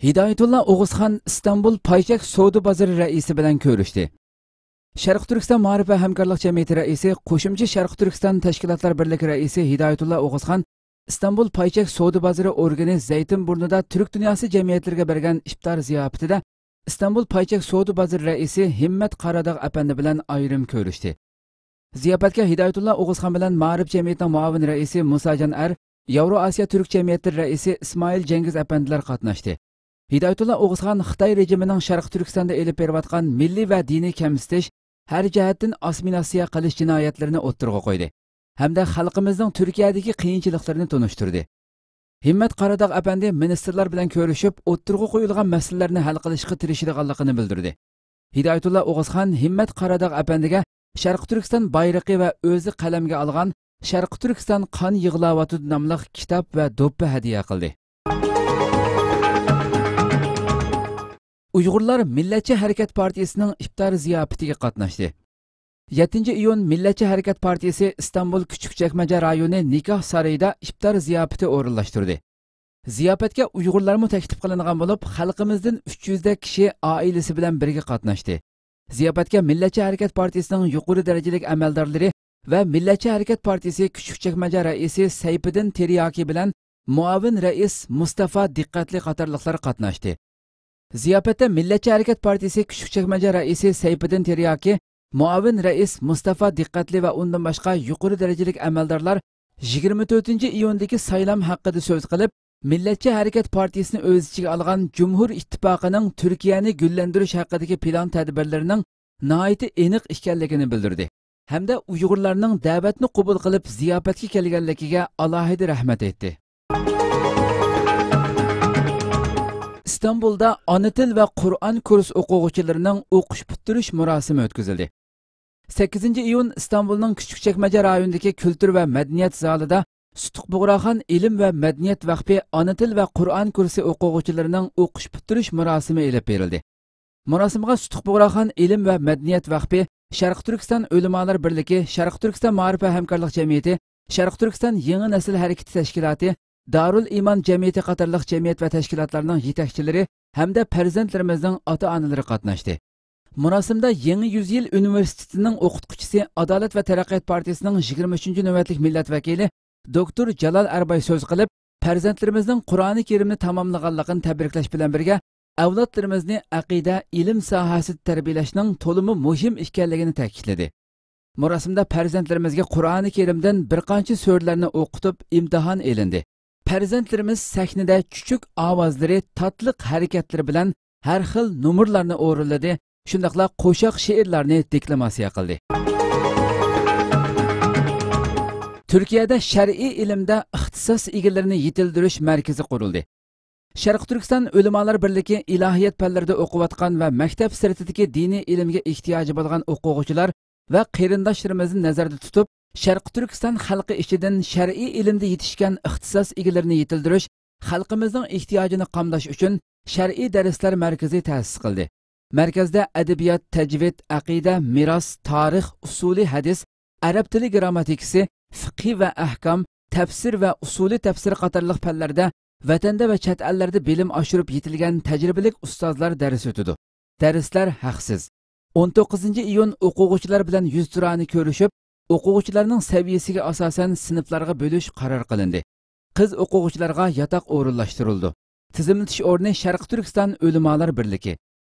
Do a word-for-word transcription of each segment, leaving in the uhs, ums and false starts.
ھىدايەتۇللا ئوغۇزخان ئىستانبۇل پايچەك سودا بازىرى رەئىسى بىلەن كۆرۈشتى. شەرقىي تۈركىستان مائارىپ ۋە ھەمكارلىق جەمئىيىتى رەئىسى، قوشۇمچە شەرقىي تۈركىستان تەشكىلاتلار بىرلىكى رەئىسى ھىدايەتۇللا ئوغۇزخان ئىستانبۇل پايچەك سودا بازىرى ئورگىنى زەيتىنبۇرنىدا تۈرك دۇنياسى جەمئىيەتلىرىگە بەرگەن ئىپتار زىياپىتىدە ئىستانبۇل پايچەك سودا بازىرى رەئىسى ھىممەت قاراداغ ئەپەندى بىلەن ئايرىم كۆرۈشتى. زىياپەتكە ھىدايەتۇللا ئوغۇزخان بىلەن مائارىپ جەمئىيىتىنىڭ مۇئاۋىن رەئىسى مۇساجان ئەر، ياۋرو ئاسىيا تۈرك جەمئىيەتلىرى رەئىسى ئىسمائىل جەڭگىز ئەپەندىلەر قاتناشتى. ھىدايەتۇللا ئوغۇزخان خىتاي رېجىمىنىڭ شەرقىي تۈركىستاندا ئېلىپ بېرىۋاتقان مىللىي ۋە دىنىي كەمسىتىش، ھەر جەھەتتىن ئاسسىمىلياتسىيە قىلىش جىنايەتلىرىنى ئوتتۇرىغا قويدى ھەمدە خەلقىمىزنىڭ تۈركىيەدىكى قىيىنچىلىقلىرىنى تونۇشتۇردى. ھىممەت قاراداغ ئەپەندى مىنىستىرلار بىلەن كۆرۈشۈپ، ئوتتۇرىغا قويۇلغان مەسىلىلەرنى ھەل قىلىشقا تىرىشىدىغانلىقىنى بىلدۈردى. ھىدايەتۇللا ئوغۇزخان ھىممەت قاراداغ ئەپەندىگە شەرقىي تۈركىستان بايرىقى ۋە ئۆزى قەلەمگە ئالغان شەرقىي تۈركىستان قان يىغلاۋاتىدۇ ناملىق كىتاب ۋە دوپپا ھەدىيە قىلدى. ئۇيغۇرلار مىللەتچى ھەرىكەت پارتىيىسىنىڭ ئىپتار زىياپىتىگە قاتناشتى. يەتتىنچى ئىيۇن مىللەتچى ھەرىكەت پارتىيىسى ئىستانبۇل كۈچۈكچەكمەجە رايونى نىكاھ سارىيىدا ئىپتار زىياپىتى ئورۇنلاشتۇردى. زىياپەتكە ئۇيغۇرلارمۇ تەكلىپ قىلىنغان بولۇپ، خەلقىمىزدىن ئۈچ يۈزدەك كىشى ئائىلىسى بىلەن بىرگە قاتناشتى. زىياپەتكە مىللەتچى ھەرىكەت پارتىيىسىنىڭ يۇقىرى دەرىجىلىك ئەمەلدارلىرى ۋە مىللەتچى ھەرىكەت پارتىيىسى كۈچۈكچەكمەجە رەئىسى سەيپىدىن تىرياكى بىلەن مۇئاۋىن رەئىس مۇستافا دىققەتلى قاتارلىقلار قاتناشتى. زىياپەتتە مىللەتچى ھەرىكەت پارتىيىسى كۈچۈكچەكمەجە رەئىسى سەيپىدىن تىرياكى، مۇئاۋىن رەئىس مۇستافا دىققەتلى ۋە ئۇندىن باشقا يۇقىرى دەرىجىلىك ئەمەلدارلار يىگىرمە تۆتىنچى ئىيۇندىكى سايلام ھەققىدە سۆز قىلىپ، مىللەتچى ھەرىكەت پارتىيىسىنى ئۆز ئىچىگە ئالغان جۇمھۇر ئىتتىپاقىنىڭ تۈركىيەنى گۈللەندۈرۈش ھەققىدىكى پىلان تەدبىرلىرىنىڭ ناھايىتى ئېنىق ئىكەنلىكىنى بىلدۈردى ھەمدە ئۇيغۇرلارنىڭ دەۋەتنى قوبۇل قىلىپ زىياپەتكە كەلگەنلىكىگە ئالاھىدە رەھمەت ئېيتتى. ئىستانبۇلدا ئانا تىل ۋە قۇرئان كۇرس ئوقۇغۇچىلىرىنىڭ ئوقۇش پۈتتۈرۈش مۇراسىمى ئۆتكۈزۈلدى. سەككىزىنچى ئىيۇن ئىستانبۇلنىڭ كۈچۈكچەكمەجە رايونىدىكى كۈلتۈر ۋە مەدەنىيەت زالىدا سۇتۇق بۇغراخان ئىلىم ۋە مەدەنىيەت ۋەقپى ئانا تىل ۋە قۇرئان كۇرسى ئوقۇغۇچىلىرىنىڭ ئوقۇش پۈتتۈرۈش مۇراسىمى ئېلىپ بېرىلدى. مۇراسىمغا سۇتۇق بۇغراخان ئىلىم ۋە مەدەنىيەت ۋەقپى، شەرقىي تۈركىستان ئۆلىمالار بىرلىكى، شەرقىي تۈركىستان مائارىپ ۋە ھەمكارلىق جەمئىيىتى، شەرقىي تۈركىستان يېڭى نەسىل ھەرىكىتى تەشكىلاتى، دارۇل ئىمان جەمئىيىتى قاتارلىق جەمئىيەت ۋە تەشكىلاتلارنىڭ يېتەكچىلىرى ھەمدە پەرزەنتلىرىمىزنىڭ ئاتا-ئانىلىرى قاتناشتى. مۇراسىمدا يېڭى يۈز يىل ئۇنىۋېرسىتېتىنىڭ ئوقۇتقۇچىسى، ئادالەت ۋە تەرەققىيات پارتىيىسىنىڭ يىگىرمە ئۈچىنچى نۆۋەتلىك مىللەت ۋەكىلى دوكتور جالال ئەرباي سۆز قىلىپ، پەرزەنتلىرىمىزنىڭ قۇرئانى كەرىمنى تاماملىغانلىقىنى تەبرىكلەش بىلەن بىرگە، ئەۋلادلىرىمىزنى ئەقىدە، ئىلىم ساھەسىدە تەربىيەلەشنىڭ تولىمۇ مۇھىم ئىكەنلىكىنى تەكىتلىدى. مۇراسىمدا پەرزەنتلىرىمىزگە قۇرئانى كەرىمدىن بىر قانچە سۈرىلەرنى ئوقۇتۇپ ئىمتىھان ئېلىندى. پەرزەنتلىرىمىز سەھنىدە چۈچۈك ئاۋازلىرى، تاتلىق ھەرىكەتلىرى بىلەن ھەر خىل نومۇرلارنى ئورۇنلىدى، شۇنداقلا قوشاق شېئىرلارنى دېكلاماتسىيە قىلدى. تۈركىيەدە شەرئىي ئىلىمدە ئىختىساس ئىگىلىرىنى يېتىلدۈرۈش مەركىزى قۇرۇلدى. شەرقىي تۈركىستان ئۆلىمالار بىرلىكى ئىلاھىيەت پەنلىرىدە ئوقۇۋاتقان ۋە مەكتەپ سىرتىدىكى دىنىي ئىلىمگە ئېھتىياجى بولغان ئوقۇغۇچىلار ۋە قېرىنداشلىرىمىزنى نەزەردە تۇتۇپ، شەرقىي تۈركىستان خەلقى ئىچىدىن شەرئىي ئىلىمدە يېتىشكەن ئىختىساس ئىگىلىرىنى يېتىلدۈرۈش، خەلقىمىزنىڭ ئېھتىياجىنى قامداش ئۈچۈن شەرئىي دەرسلەر مەركىزى تەسىس قىلدى. مەركەزدە ئەدەبىيات، تەجۋىد، ئەقىدە، مىراس، تارىخ، ئۇسۇلى ھەدىس، ئەرەب تىلى گىرامماتىكىسى، فىقھى ۋە ئەھكام، تەپسىر ۋە ئۇسۇلى تەپسىر قاتارلىق پەنلەردە ۋەتەندە ۋە چەت ئەللەردە بىلىم ئاشۇرۇپ يېتىلگەن تەجرىبىلىك ئۇستازلار دەرس ئۆتىدۇ. دەرسلەر ھەقسىز. ئون توققۇزىنچى ئىيۇن ئوقۇغۇچىلار بىلەن يۈزتۇرانە كۆرۈشۈپ، ئوقۇغۇچىلارنىڭ سەۋىيەسىگە ئاساسەن سىنىپلارغا بۆلۈش قارار قىلىندى. قىز ئوقۇغۇچىلارغا ياتاق ئورۇنلاشتۇرۇلىدۇ. تىزىملىتىش ئورنى شەرقىي تۈركىستان ئۆلىمالار بىرلىكى.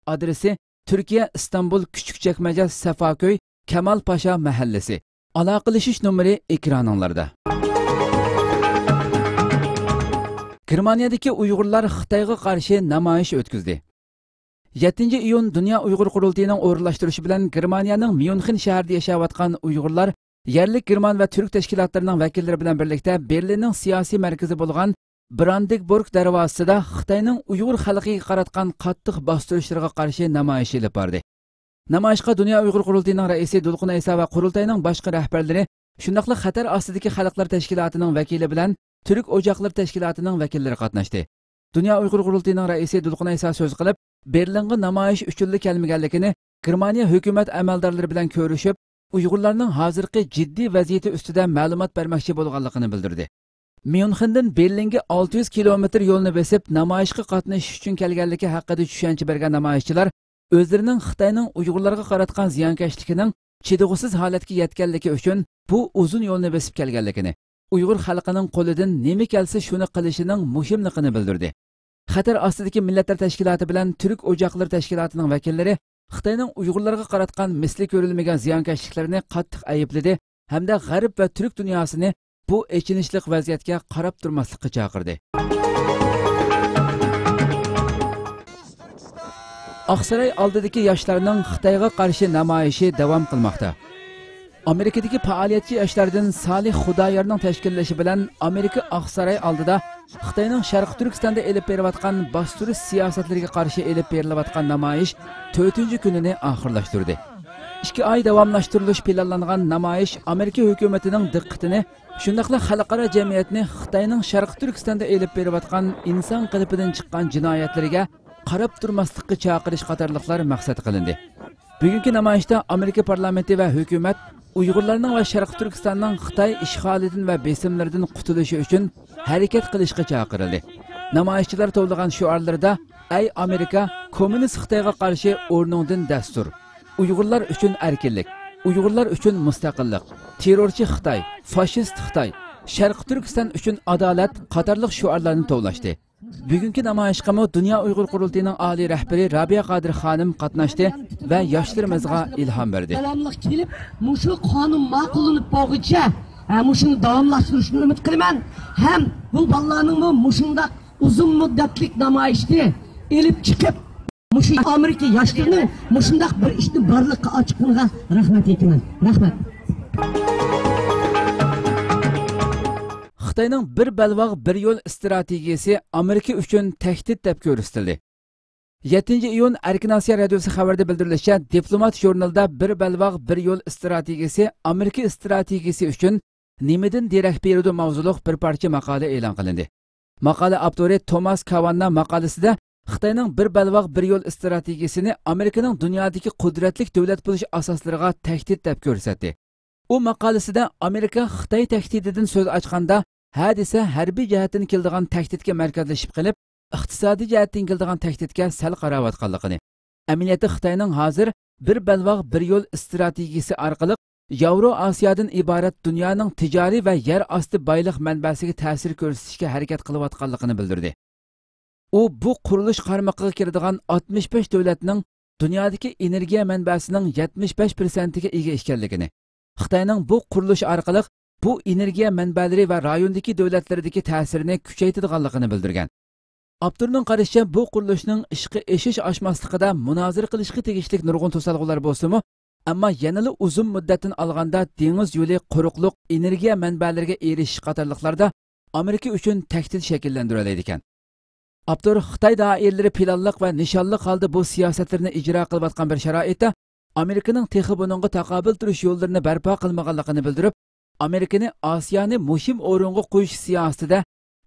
ئادرېسى: تۈركىيە، ئىستانبۇل، كۈچۈكچەكمەجە، سەفاكۆي، كامال پاشا مەھەللىسى. ئالاقىلىشىش نومۇرى ئېكرانىڭلاردا. گېرمانىيەدىكى ئۇيغۇرلار خىتايغا قارشى نامايىش ئۆتكۈزدى. يەتتىنچى ئىيۇن دۇنيا ئۇيغۇر قۇرۇلتىيىنىڭ ئورۇنلاشتۇرۇشى بىلەن گېرمانىيەنىڭ ميۇنخېن شەھىرىدە ياشاۋاتقان ئۇيغۇرلار يەرلىك گېرمان ۋە تۈرك تەشكىلاتلىرىنىڭ ۋەكىللىرى بىلەن بىرلىكتە بېرلىننىڭ سىياسىي مەركىزى بولغان براندېنبۇرگ دەرۋازىسىدا خىتاينىڭ ئۇيغۇر خەلقىگە قاراتقان قاتتىق باستۇرۇشلىرىغا قارشى نامايىش ئېلىپ باردى. نامايىشقا دۇنيا ئۇيغۇر قۇرۇلتىيىنىڭ رەئىسى دولقۇن ئەيسا ۋە قۇرۇلتاينىڭ باشقا رەھبەرلىرى، شۇنداقلا خەتەر ئاستىدىكى خەلقلەر تەشكىلاتىنىڭ ۋەكىلى بىلەن تۈرك ئوچاقلىرى تەشكىلاتىنىڭ ۋەكىللىرى قاتناشتى. دۇنيا ئۇيغۇر قۇرۇلتىيىنىڭ رەئىسى دولقۇن ئەيسا سۆز قىلىپ، بېرلىنغا نامايىش ئۈچۈنلا كەلمىگەنلىكىنى، گېرمانىيە ھۆكۈمەت ئەمەلدارلىرى بىلەن كۆرۈشۈپ، ئۇيغۇرلارنىڭ ھازىرقى جىددىي ۋەزىيىتى ئۈستىدە مەلۇمات بەرمەكچى بولغانلىقىنى بىلدۈردى. ميۇنخېندىن بېرلىنگە ئالتە يۈز كىلومېتىر يولنى بېسىپ، نامايىشقا قاتنىشىش ئۈچۈن كەلگەنلىكى ھەققىدە چۈشەنچە بەرگەن نامايىشچىلار ئۆزلىرىنىڭ خىتاينىڭ ئۇيغۇرلارغا قاراتقان زىيانكەشلىكىنىڭ چىدىغۇسىز ھالەتكە يەتكەنلىكى ئۈچۈن بۇ ئۇزۇن يولنى بېسىپ كەلگەنلىكىنى، ئۇيغۇر خەلقىنىڭ قولىدىن نېمە كەلسە شۇنى قىلىشىنىڭ مۇھىملىقىنى بىلدۈردى. خەتەر ئاستىدىكى مىللەتلەر تەشكىلاتى بىلەن تۈرك ئوچاقلىرى تەشكىلاتىنىڭ ۋەكىللىرى خىتاينىڭ ئۇيغۇرلارغا قاراتقان مىسلى كۆرۈلمىگەن زىيانكەشلىكلىرىنى قاتتىق ئەيىبلىدى ھەمدە غەرب ۋە تۈرك دۇنياسىنى بۇ ئېچىنىشلىق ۋەزىيەتكە قاراپ تۇرماسلىققا چاقىردى. ئاقساراي ئالدىدىكى ياشلارنىڭ خىتايغا قارشى نامايىشى داۋام قىلماقتا. ئامېرىكىدىكى پائالىيەتچى ياشلاردىن سالىھ خۇدايارنىڭ تەشكىللىشى بىلەن ئامېرىكا ئاقساراي ئالدىدا خىتاينىڭ شەرقىي تۈركىستاندا ئېلىپ بېرىۋاتقان باستۇرۇش سىياسەتلىرىگە قارشى ئېلىپ بېرىلىۋاتقان نامايىش تۆتىنچى كۈنىنى ئاخىرلاشتۇردى. ئىككى ئاي داۋاملاشتۇرۇلۇشى پىلانلانغان نامايىش ئامېرىكا ھۆكۈمىتىنىڭ دىققىتىنى، شۇنداقلا خەلقئارا جەمئىيەتنى خىتاينىڭ شەرقىي تۈركىستاندا ئېلىپ بېرىۋاتقان ئىنسان قېلىپىدىن چىققان جىنايەتلىرىگە قاراپ تۇرماسلىققا چاقىرىش قاتارلىقلار مەقسەت قىلىندى. بۈگۈنكى نامايىشتا ئامېرىكا پارلامېنتى ۋە ھۆكۈمەت ئۇيغۇرلارنىڭ ۋە شەرقىي تۈركىستاننىڭ خىتاي ئىشغالىدىن ۋە بېسىملىرىدىن قۇتۇلۇشى ئۈچۈن ھەرىكەت قىلىشقا چاقىرىلدى. نامايىشچىلار توۋلىغان شوئارلىرىدا، «ئەي ئامېرىكا، كوممۇنىست خىتايغا قارشى ئورنۇڭدىن دەس تۇر! ئۇيغۇرلار ئۈچۈن ئەركىنلىك! ئۇيغۇرلار ئۈچۈن مۇستەقىللىق! تېررورچى خىتاي! فاشىست خىتاي! شەرقىي تۈركىستان ئۈچۈن ئادالەت!» قاتارلىق شوئارلارنى توۋلاشتى. بۈگۈنكى نامايىشقىمۇ دۇنيا ئۇيغۇر قۇرۇلتىيىنىڭ ئالىي رەھبىرى رابىيە قادىر خانىم قاتناشتى ۋە ياشلىرىمىزغا ئىلھام بەردى. داۋاملىق كېلىپ، مۇشۇ قانۇن ماقۇللىنىپ بولغۇچە، ھە، مۇشۇنى داۋاملاشتۇرۇشنى ئۈمىد قىلىمەن. ھەم بۇ بالىلارنىڭمۇ مۇشۇنداق ئۇزۇن مۇددەتلىك نامايىشنى ئېلىپ چىقىپ، مۇشۇ ئامېرىكا ياشلىرىنىڭ مۇشۇنداق بىر ئىشنى بارلىققا ئاچىقىنىغا رەھمەت ئېيتىمەن. رەھمەت. خىتاينىڭ بىر بەلباغ، بىر يول ئىستراتېگىيىسى ئامېرىكا ئۈچۈن تەھدىت دەپ كۆرسىتىلدى. يەتتىنچى ئىيۇن ئەركىن ئاسىيا رادىيوسى خەۋىرىدە بىلدۈرۈلۈشىچە، دىپلومات ژۇرنىلىدا بىر بەلباغ، بىر يول ئىستراتېگىيىسى ئامېرىكا ئىستراتېگىيىسى ئۈچۈن نېمىدىن دېرەك بېرىدۇ ماۋزۇلۇق بىر پارچە ماقالە ئېلان قىلىندى. ماقالە ئاپتورى توماس كاۋاننا ماقالىسىدە خىتاينىڭ بىر بەلباغ، بىر يول ئىستراتېگىيىسىنى ئامېرىكىنىڭ دۇنيادىكى قۇدرەتلىك دۆلەت بولۇش ئاساسلىرىغا تەھدىت دەپ كۆرسەتتى. ئۇ ماقالىسىدە ئامېرىكا خىتاي تەھدىتىدىن سۆز ئاچقاندا، ھە دېسە ھەربىي جەھەتتىن كېلىدىغان تەھدىتكە مەركەزلىشىپ قېلىپ، ئىقتىسادىي جەھەتتىن كېلىدىغان تەھدىتكە سەل قاراۋاتقانلىقىنى، ئەمەلىيەتتە خىتاينىڭ ھازىر بىر بەلباغ، بىر يول ئىستراتېگىيىسى ئارقىلىق ياۋرو ئاسىيادىن ئىبارەت دۇنيانىڭ تىجارىي ۋە يەر ئاستى بايلىق مەنبەسىگە تەسىر كۆرسىتىشكە ھەرىكەت قىلىۋاتقانلىقىنى بىلدۈردى. ئۇ بۇ قۇرۇلۇش قارمىقىغا كىرىدىغان ئاتمىش بەش دۆلەتنىڭ دۇنيادىكى ئېنېرگىيە مەنبەسىنىڭ يەتمىش بەش پىرسەنتىگە ئىگە ئىكەنلىكىنى، خىتاينىڭ بۇ قۇرۇلۇش ئارقىلىق بۇ ئېنېرگىيە مەنبەلىرى ۋە رايوندىكى دۆلەتلىرىدىكى تەسىرىنى كۈچەيتىدىغانلىقىنى بىلدۈرگەن. ئاپتورنىڭ قارىشىچە، بۇ قۇرۇلۇشنىڭ ئىشقا ئېشىش-ئاشماسلىقىدا مۇنازىرە قىلىشقا تېگىشلىك نۇرغۇن توسالغۇلار بولسىمۇ، ئەمما يەنىلا ئۇزۇن مۇددەتتىن ئالغاندا دېڭىز يولى، قۇرۇقلۇق، ئېنېرگىيە مەنبەلىرىگە ئېرىشىش قاتارلىقلاردا ئامېرىكا ئۈچۈن تەھدىت شەكىللەندۈرەلەيدىكەن. ئاپتور خىتاي دائىرىلىرى پىلانلىق ۋە نىشانلىق ھالدا بۇ سىياسەتلىرىنى ئىجرا قىلىۋاتقان بىر شارائىتتا، ئامېرىكىنىڭ تېخى بۇنىڭغا تاقابىل تۇرۇش يوللىرىنى بەرپا قىلمىغانلىقىنى بىلدۈرۈپ، ئامېرىكىنى ئاسىيانى مۇھىم ئورۇنغا قويۇش سىياسىتىدە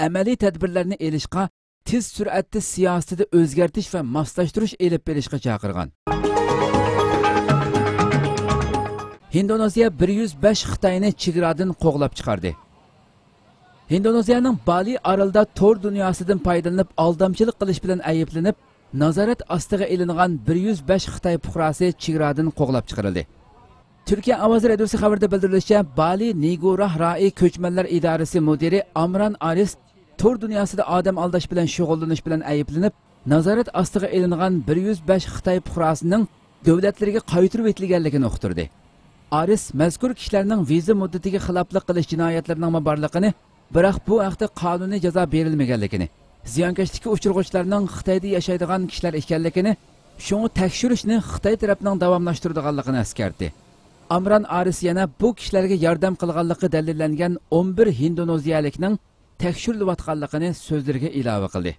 ئەمەلىي تەدبىرلەرنى ئېلىشقا، تېز سۈرئەتتە سىياسىتىدە ئۆزگەرتىش ۋە ماسلاشتۇرۇش ئېلىپ بېرىشقا چاقىرغان. ھىندونېزىيە بىر يۈز بەش خىتاينى چېگرادىن قوغلاپ چىقاردى. ھىندونېزىيەنىڭ بالى ئارىلىدا تور دۇنياسىدىن پايدىلىنىپ ئالدامچىلىق قىلىش بىلەن ئەيىبلىنىپ، نازارەت ئاستىغا ئېلىنغان بىر يۈز بەش خىتاي پۇقراسى چېگرادىن قوغلاپ چىقىرىلدى. تۈركىيە ئاۋازى رادىيوسى خەۋىرىدە بىلدۈرۈلۈشىچە، بالى نىگوراھ رائى كۆچمەنلەر ئىدارىسى مۇدىرى ئامران ئارىس تور دۇنياسىدا ئادەم ئالداش بىلەن شۇغۇللىنىش بىلەن ئەيىبلىنىپ، نازارەت ئاستىغا ئېلىنغان بىر يۈز بەش خىتاي پۇقراسىنىڭ دۆلەتلىرىگە قايتۇرۇۋېتىلگەنلىكىنى ئۇقتۇردى. ئارىس مەزكۇر كىشىلەرنىڭ ۋىزا مۇددىتىگە خىلاپلىق قىلىش جىنايەتلىرىنىڭمۇ بارلىقىنى، بىراق بۇ ھەقتە قانۇنىي جازا بېرىلمىگەنلىكىنى، زىيانكەشلىككە ئۇچرىغۇچىلارنىڭ خىتايدا ياشايدىغان كىشىلەر ئىكەنلىكىنى، شۇڭا تەكشۈرۈشنى خىتاي تەرەپنىڭ داۋاملاشتۇرىدىغانلىقىنى ئەسكەرتتى. ئامران ئارىس يەنە بۇ كىشىلەرگە ياردەم قىلغانلىقى دەلىللەنگەن ئون بىر ھىندونېزىيەلىكنىڭ تەكشۈرۈلۈۋاتقانلىقىنى سۆزلىرىگە ئىلاۋە قىلدى.